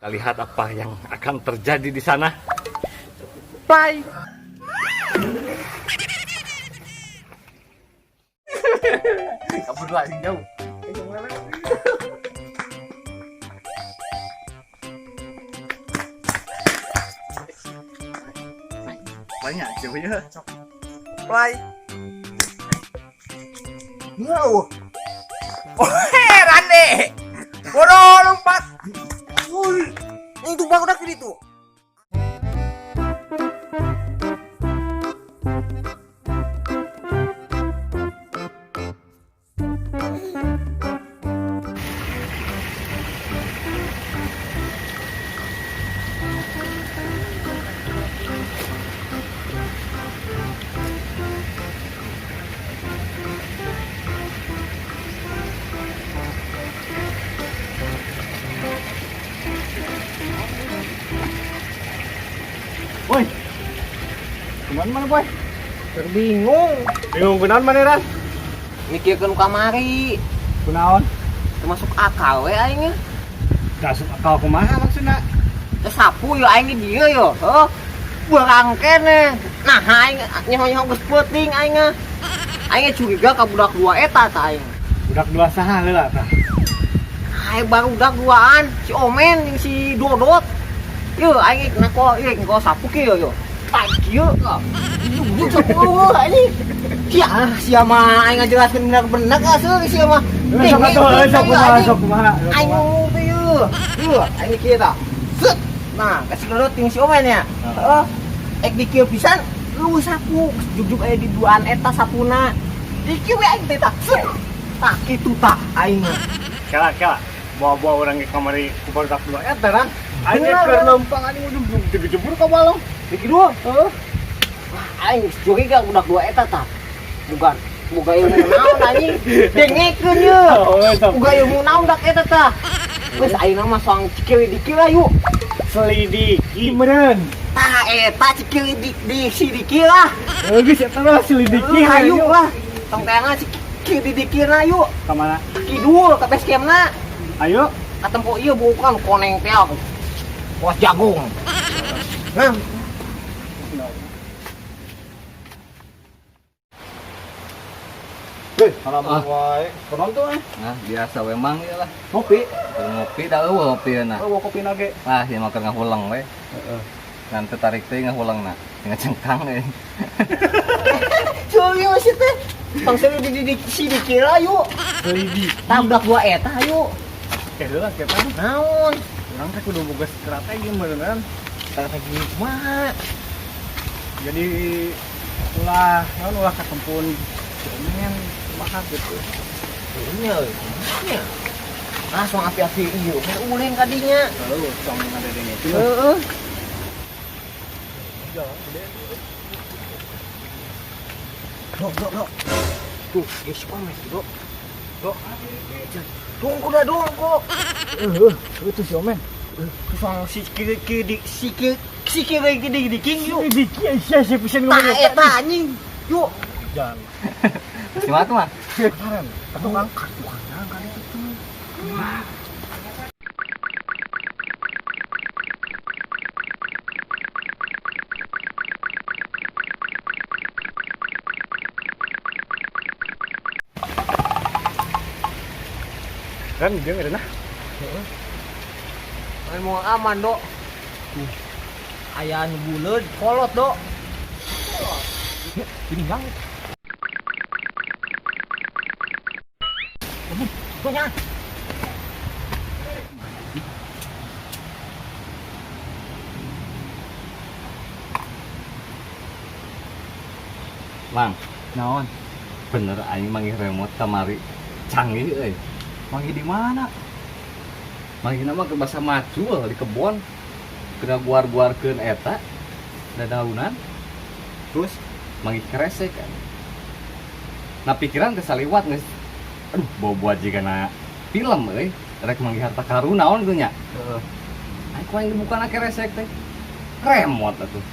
Kita lihat apa yang akan terjadi di sana. Bye. Kabur lah jauh. Banyak coba ya. Play. Wow. Oh, heran deh. Bodoh lompat. Woi, itu baru dah itu. Woi. Kemana mana boy? Bingung. Bingung kunaon mana Ran? Mikirkeun kamari. Kunaon? Termasuk akal we aing. Masuk akal kumaha maksudna? Teu sapu yo aing di dieu yo. Heuh. Beurang keneh. Nah aing nyaho-nyaho geus peuting aing. Aing curiga ka budak dua eta tah aing. Budak dua saha heula tah? Aing baru budak duaan, si Omen jeung si Dodot. Yo aing nako ieu engko sapu kieu yo. Tai kieu ka. Ieu sapu eueuh anjing. Sia sia mah aing ngajelaskeun bener-bener ka seueur sia mah. Sok atuh, sok kumaha, sok kumaha. Aing ngomong teh ieu. Ieu aing kieu tah. Set. Nah, kasih Dodot jeung si Omen ya. Heeh. Ek di kieu pisan lu sapu jugjug aya di duaan eta sapuna. Di kieu we aing teh tah. Set. Tah kitu tah aing mah. Kela kela. Bawa-bawa orang ke kamari ku barudak dua eta Ran. Aing keur lempang anjing ujung dijebur ka balong. Di kidul. Heeh. Wah, aing geus curiga budak dua eta tah. Bukan, boga ilmu naon anjing. Dengekeun ye. Boga ilmu naon dak eta tah. Geus ayeuna mah soang cikili dikil lah yuk. Selidiki meureun. Tah eta cikili di sidiki lah. Heuh geus eta mah selidiki hayu lah. Tong teangan cikili dikil lah yuk. Ka mana? Kidul ka base camp-na. Ayo. Katempo ieu bukan koneng teh aku. Kuas jagung. Nah. Hei, halaman wae. Kunaon tuh eh? Nah, biasa we mang ieu lah. Ngopi. Ngopi da eueuh ngopieuna. Eueuh kopi na ge. Ah, ieu mah keur ngahuleng we. Heeh. Ngan teu tarik teh ngahulengna. Ngacengkang we. Cuy, masih teh. Tong seuri di sidiki lah yuk. Selidiki. Tah budak dua eta yuk. Eh, heula kita. Naon? Urang teh kudu boga strategi meureun. Strategi kumaha? Jadi ulah naon ulah katempun si Omen kumaha gitu. Nya euy, kumaha? Langsung api-api ieu we ulin ka dinya. Heuh, tong ngadedeng itu. Heeh. Dok, dok, dok. Tuh, geus si Omen, dok. Dok. Tunggu dah dongko. Heuh, itu si Omen. Soang si kiri kiri si kiri si kiri kiri di king yuk. Selidiki sia sia pisan ngomong. Tah eta anjing. Yuk. Jangan. Si mah tuh mah. Kemarin, tukang tukang kali itu. Kan dia nggak ada nah. Main mau aman, Dok. Aya nu buleud kolot, Dok. Gini banget. Tuh. Mang, Naon? bener aing manggih remote kamari. Canggih euy. Manggih di mana? Manggihna mah ke basa macul di kebon. Kena guar-guarkeun eta dadaunan. Terus manggih kresek kan. Nah pikiran teh saliwat geus. Aduh, bawa-bawa jigana film euy. Rek manggih harta karun naon kitu nya. Heeh. Aing ku aing dibukana kresek teh. Remote atuh.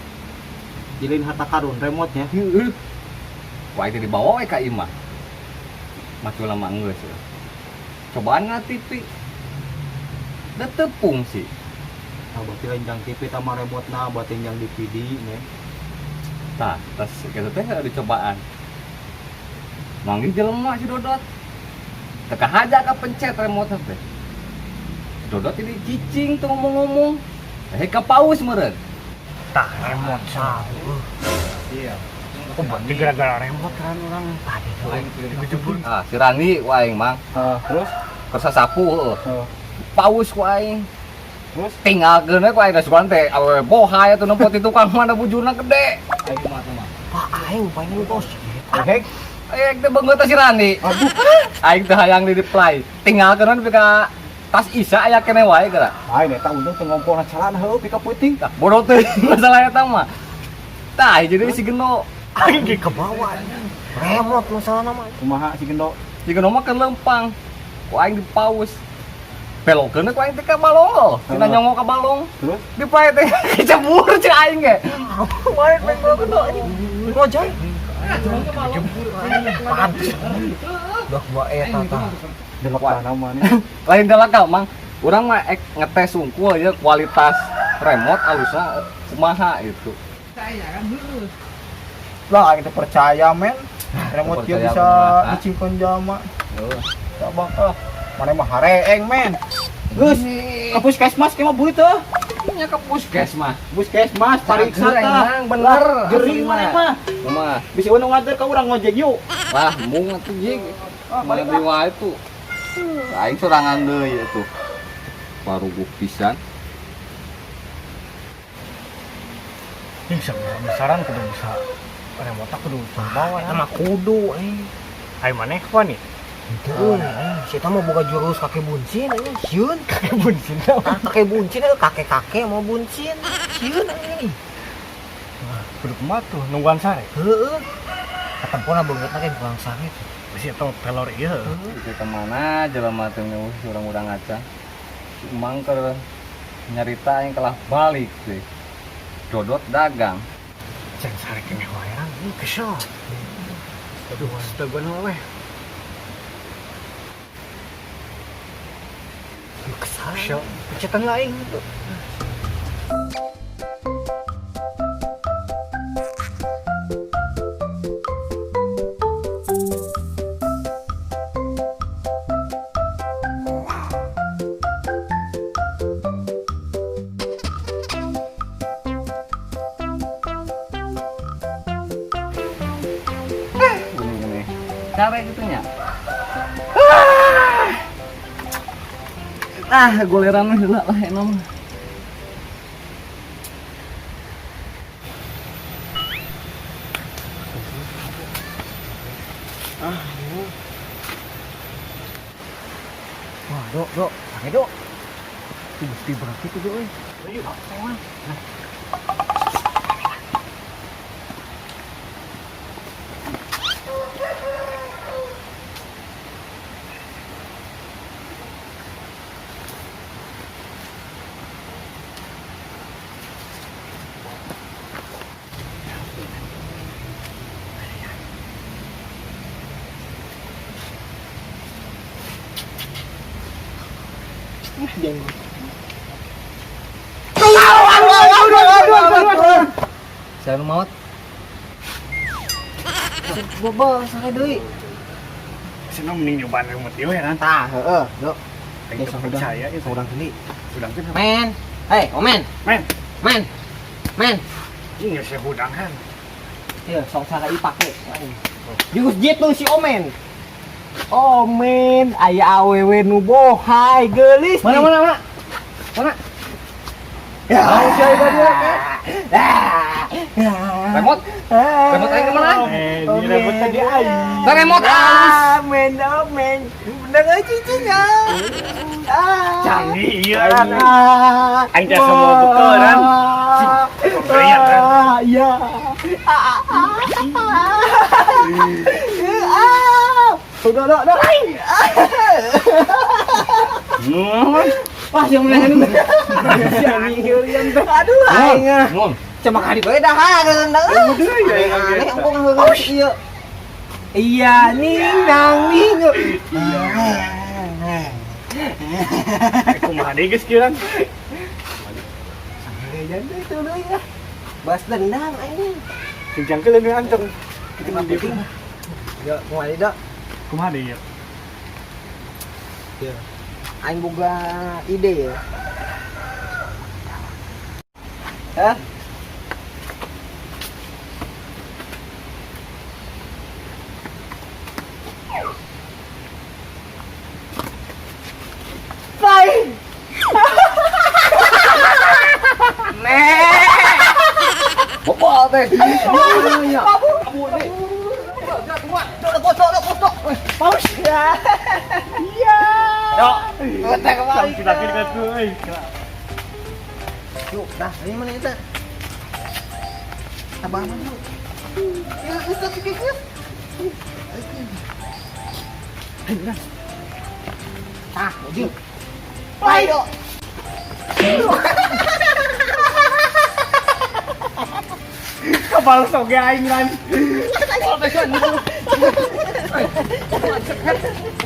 Jilin harta karun remote-nya. Heeh. Ku aing teh dibawa we ka imah. Macul mah geus. Cobaan nga TV. Da teu fungsi. Nah, berarti lain jang TV tama remote-na, berarti jang DVD nya. Tah, tas kitu teh dicobaan. Manggih jelema si Dodot. Teu kahaja ka pencet remote teh. Dodot ini cicing tuh ngomong-ngomong. Eh ka paus meureun. Tah remote sapu. Iya. Oh, berarti gara-gara remote kan orang Tadi tuh. dijebur. Ah, si Rani ku aing mang. Terus? Kersa sapu heueuh. Heeh. Paus ku aing. Terus? Tinggalkeun we ku aing da sugan teh awewe bohai atuh nempo ti tukang mana bujurna gede. Aing mah teh mah. Pak aing paling lu bos. Hek. Aing teh beungeut si Rani. Aduh. Aing teh hayang di reply. Tinggalkeun we ka tas Isa aya keneh wae geura. Aing eta untung teu ngompolna calana heueuh pika peuting. Tah bodoh teh masalah eta mah. Tah jadi si Geno. Aing ge kebawa. Remote masalah nama. Kumaha si Gendo? Si Geno mah keur lempang. Ku aing dipaus. Belokeun ku aing teh ka balong. Tina nyongo ka balong. Terus? Dipae teh kecebur cek aing ge. Kemarin main gua gede ini. Ngojay. Pantes. Dah gua eta tah. Delok kana mah nih. Lain dalaka mang. Urang mah ek ngetes sungkul ya kualitas remote alusna kumaha itu. Lah aing teh percaya men. Remote kieu Percaya bisa kumaha. dicingkeun jalma. Heuh. Coba ah. Mana mah hareeng men. Geus, ka puskesmas ke mah burit teh. Nya ke puskesmas. Puskesmas pariksa tah. Mang, bener. Gering Asli mana mah. Kumaha? Bisa nu nganter ka urang ngojek yuk. Lah, mung atuh jing. Ah, Mana balik deui wae tuh. Aing sorangan deui atuh. Paruguh pisan. Ih, besaran kudu bisa remote kudu bawa. Eta mah kudu eh. Aing maneh kapan nih? Henteu euy, si eta mah boga jurus kakek buncin anjing, sieun. Kakek buncin. Ah, kakek buncin euy, kakek-kakek mau buncin. Sieun anjing. Kudu kumaha tuh nungguan sare. Heeh. Katempona beungeutna ge kurang sare. Bisi eta pelor ieu. Itu kemana jelema teh ngeuh urang-urang aca. Si Emang keur nyarita yang kalah balik sih. Dodot dagang. Ceng sare keneh wae rang. Ih, kesel. Aduh, astaga we. Kesal. Kesel. Pencetan lain gitu. Gini-gini. Cara gitu nya. Ah, goleran mah heula lah enak mah. Wah, Dok, Dok, pakai Dok. Itu mesti berarti tuh euy. Saya nu maot. Bobol sare deui. Cenah mending nyobaan remote ieu ya kan. Tah, heeh, Dok. Aing teu percaya ieu. Saudang deui. Hudang teh. Men. Hei, Omen. Men. Men. Men. Ini geus hudang kan. Iya, sok cara ieu pake. Jurus jitu si Omen. Omen, aya awewe nu bohai geulis. Mana mana mana? Mana? Ya, si aing tadi, Remote. Remote aing kemana? Eh, ini remote tadi aing. Tah remote halus. Ah, men, men. Bener euy cicing ah. Ah. Canggih ieu kan. Ah. Aing teh semua beukeran. Pemberian kan. Ah, iya. Ah, ah, ah. Ah. Udah, udah, udah. Wah, yang menang ini. Aduh, aing. Mun. Cuma kali bae dah geun dah. Aneh engkau ngeureun ieu. Iya, ning nang ning. Kumaha deui geus kieu kan. Edan deui teu deui ah. Balas dendam aing. Sing jangkeul nu anteng. Kita mandi. Yo, kumaha deui, Dok? Kumaha deui ya? Ya. Aing boga ide ya. Hah? Bye. Bobol teh. Iya. Paus ya. Iya. Dok. Kita kembali. Kita kira tuh euy. Yuk, dah, ini mana itu? Abang mana yuk? Ya, geus geus geus. Ayo, dah. Ah, maju. Ayo. Kepala soge aing lan.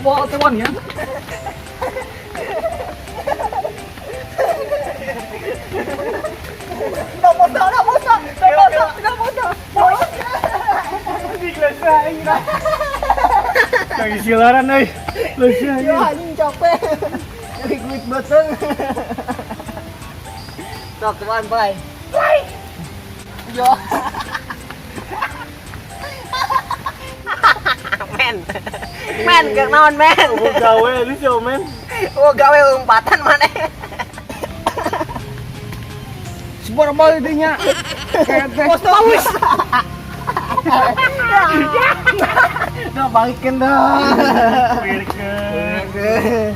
Bobol teh wan ya. Lagi silaran euy. Leuseun Yo, euy. anjing capek. Nyari duit beteng. Sok, teman, bye. Bye. Yo. Men. Men, keur naon, men? Oh, gawe lu sih, men. Oh, gawe umpatan mana? Sebar balik dinya. Bos paus. Dah balikin dah. Balikin.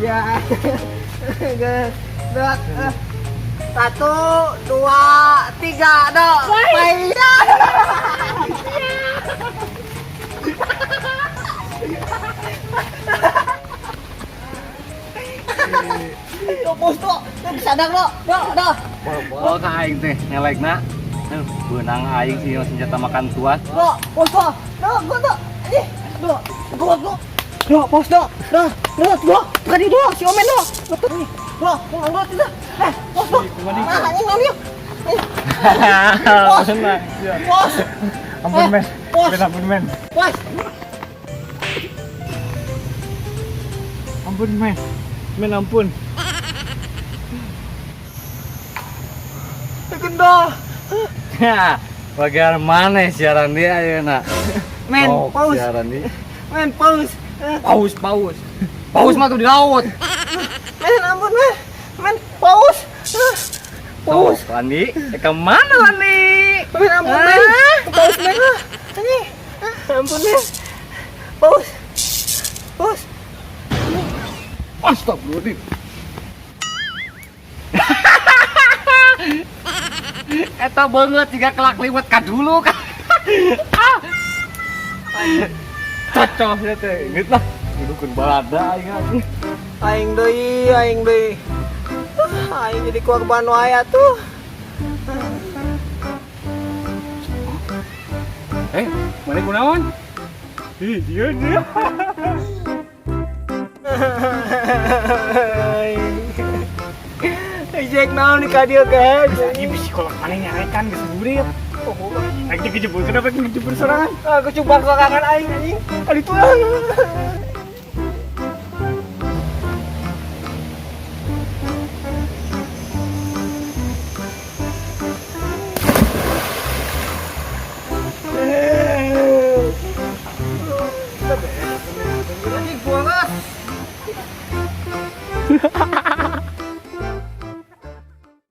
Iya. Dok. Satu, dua, tiga, dok. Bye. Dok, bos, dok. Sadar, dok. Dok, dok. Bobol ka aing teh ngelekna. Beunang aing sih senjata makan tuan. Dok, bos, dok. Dok, gua, dok. Ini, dok. Gua, dok. Dok, bos, dok. Dok, dok, dok. Bukan di dok, si Omen, dok. Dok, ini. Dok, dok, dok, dok. Eh, bos, dok. Nah, ini naon yuk. Bos. Bos. Ampun, men. Bos. Men, ampun, men. Bos. Ampun, men. Men, ampun. Gendol. Ya, bagian mana siaran dia ayeuna? Men, Oh, paus. Siaran dia. Men, paus. Paus, paus. Paus mah tuh di laut. Men, ampun, men. Men, paus. Paus. Tuh, Landi, kemana Landi? Men, ampun, men. Paus, men. Ini. Ampun, men. Paus. Paus. Astagfirullahaladzim. Eta banget jika kelak liwat ka dulu kan. Cocok ya teh. Inget lah. Dudukun balada aing anjing. Aing deui, aing deui. Aing jadi korban wae atuh. Mana kunaon? Ih, dia dia. Jack naon di ka dieu ge. Ini psikolog mana nyarekan geus burit. Aing teh kejebur, kenapa kejebur sorangan? Aku coba sorangan aing anjing. Kali itu. Anjing boros.